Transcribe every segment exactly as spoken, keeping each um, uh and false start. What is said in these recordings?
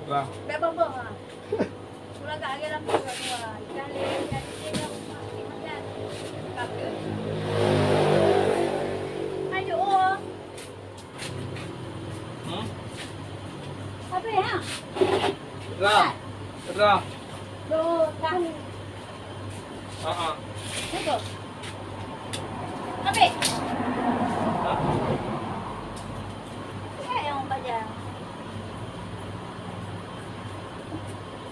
Bah. Bèk boh-boh, ha. Pula ka lagèe lam dua-dua. Ikan lé, ikan lé, ikan lé, ikan lé. Ayo, oh. Hmm? Apa ya? Dah. Dah. Tuh, tahu. Ha ah. Betul. Habis. Ha? Siapa yang mau belajar?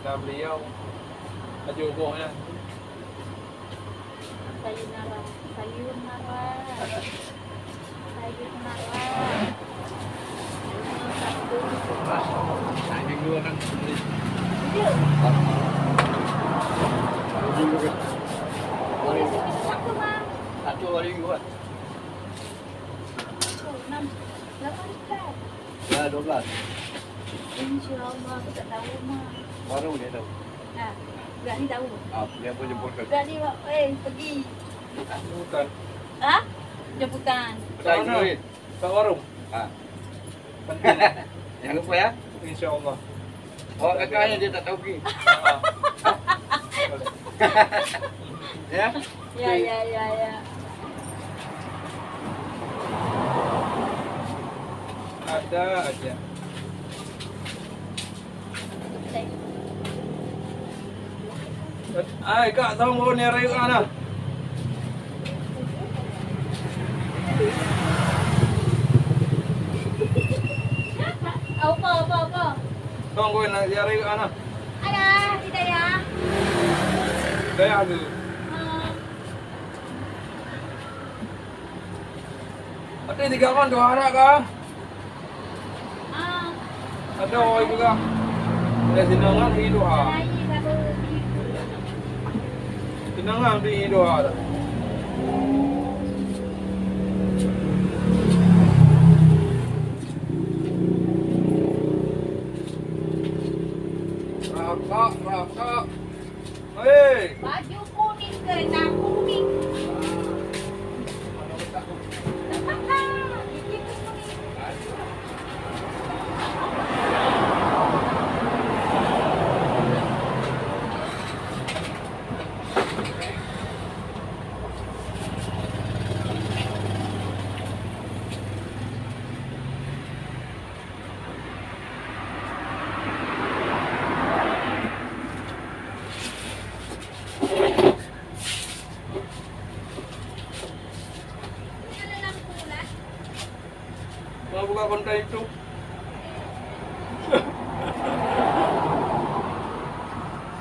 Dah beliau. Aju boh ya. Sayonara, sayonara. Sayonara. Satu. Nah, minggu akan beli. Iya. Minggu kan. Satu, Bang. Satu hari minggu kan. Satu, enam, lapan, sembilan. Ya, dua belas. Insya Allah, aku tak tahu, Mak. Baru dia tahu. Ha, Gani tahu. Ah, dia pun jemput ke? Gani, eh, pergi. Bukan. Ha? Jemputan. Bukan, mana? Duit. Kat warung. Ha. Penting. Jangan lupa ya. Insya Allah. Awak kakaknya dia tak tahu pergi. Ha. Ya? Ya, ya, ya, ya. Ada aja. Ai, kak, sambung ni rayuan ah. Apa, apa, apa? Sambung ni rayuan ah. Ada, tidak ya? Dayah tu. Hmm. Ada tiga orang, dua anak kah? Ah. Ada orang juga. Ada sinangan di doa. Sinangan di doa. Rakak, rakak. Hei! Baju kuning keunan kuning. Gigi kuning. Mau buka konten YouTube.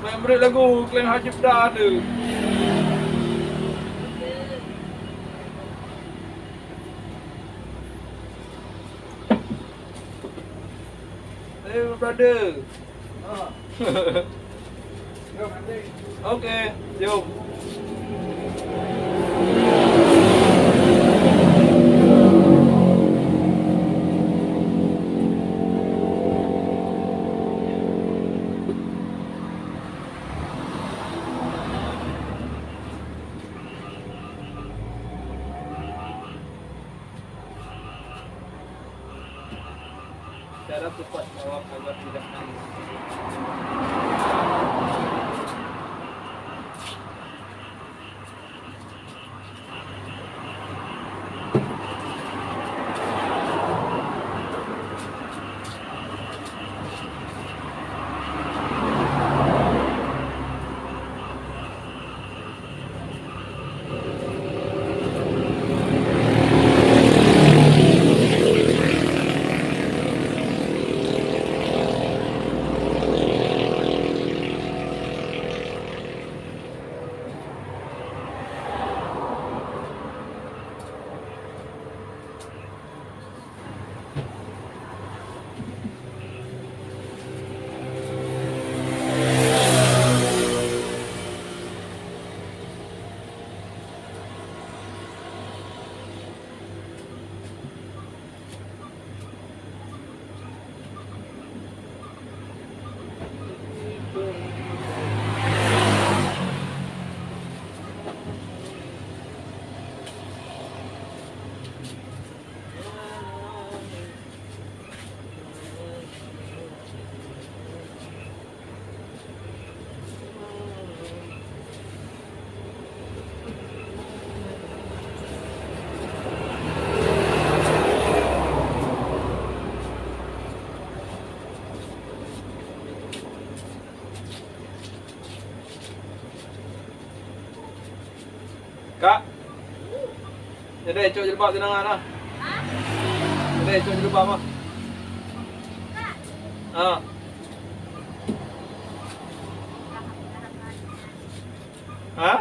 Main beri lagu Klan Hajib dah ada. Hey, brother. Oke, jom. Cara cepat jawab agar tidak nangis. Kak. Jadi, cok jilbab tunangan ah. Jadi, cok jilbab ah. Ha. Ha?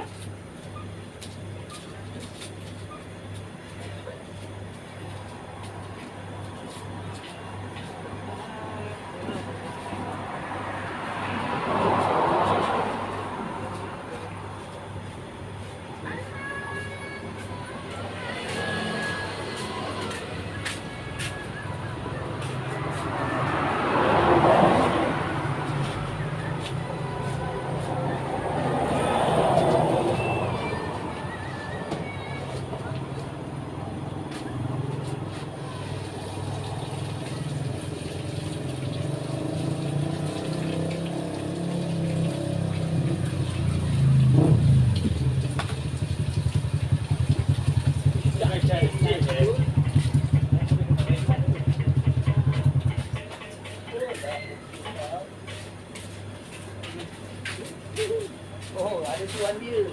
Oh, ada tuan dia.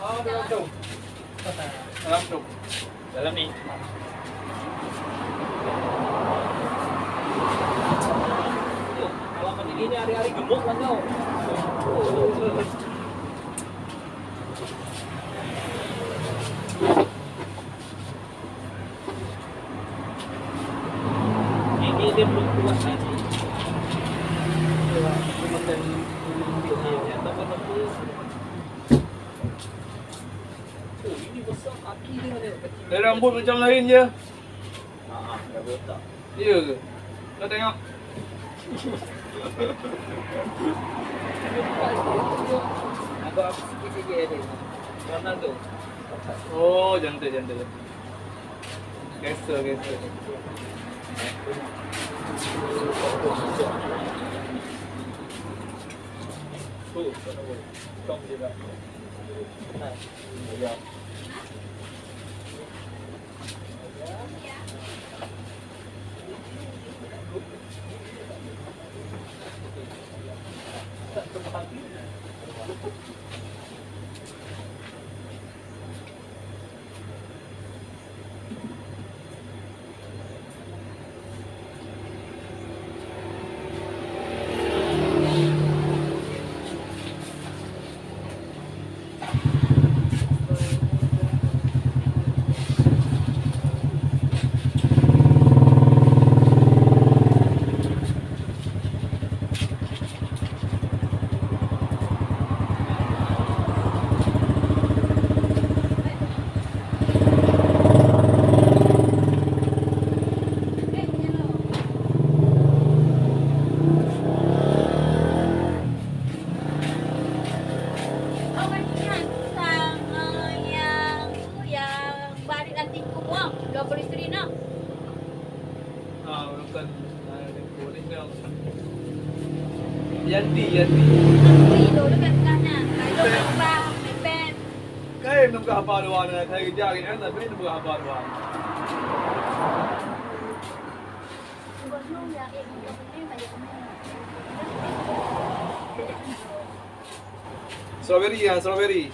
Oh, dalam tu. Dalam tu. Dalam ni. Kalau macam ini hari-hari gemuk kan kau. Ini dia belum kuat lagi. Dia makan, dia makan apa-apa. Oh, ini besar kaki dia ada. Dia rambut macam lain je. Ha, dah botak. Ya ke? Kau tengok. Agak sikit saja ada. Warna tu. Oh, cantik, cantik. Gangster, gangster. Tu, tak tahu. Top je dah. Nah, ya. Oh, kan, kan. Sama yang, yang bak adik nanti ku buang, dua puluh isteri nak. Ah, bukan, ah, kulit kau. Yanti, Yanti. Yanti, tu dekat sebelah na. Kalau kat sebelah, Mepen. Kai nunggu apa dua na, saya kerja lagi kan, tapi nunggu apa dua. Strawberry ya, strawberry.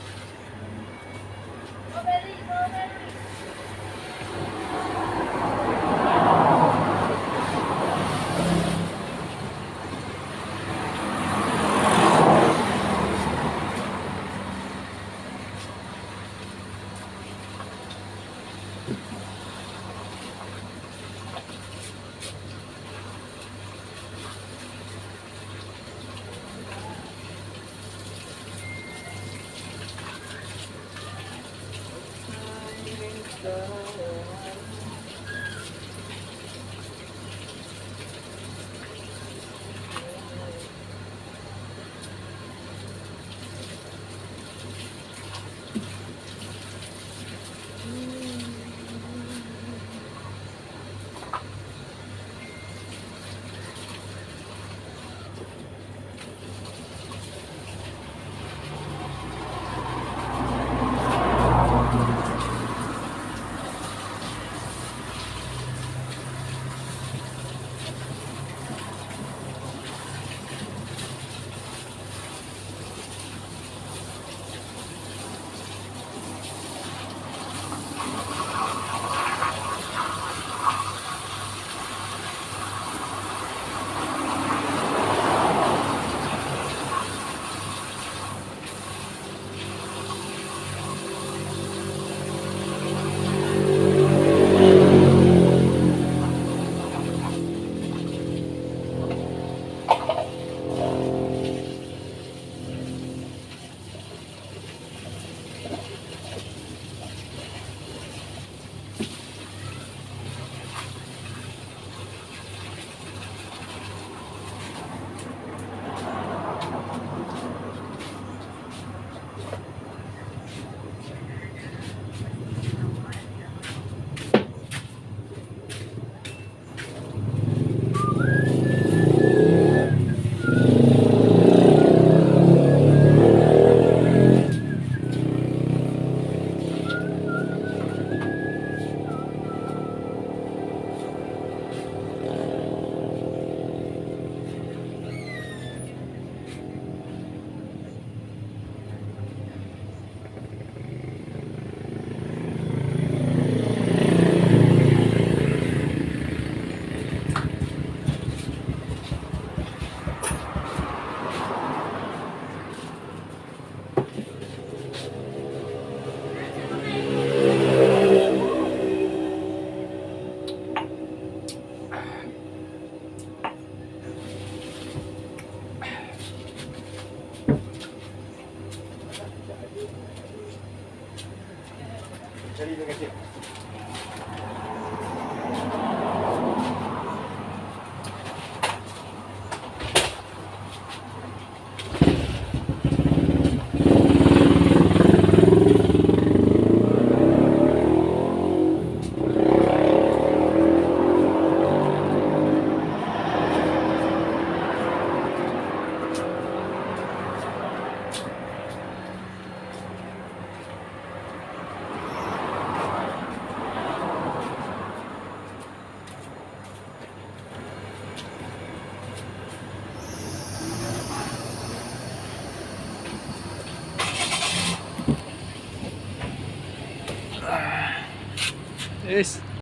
Yes.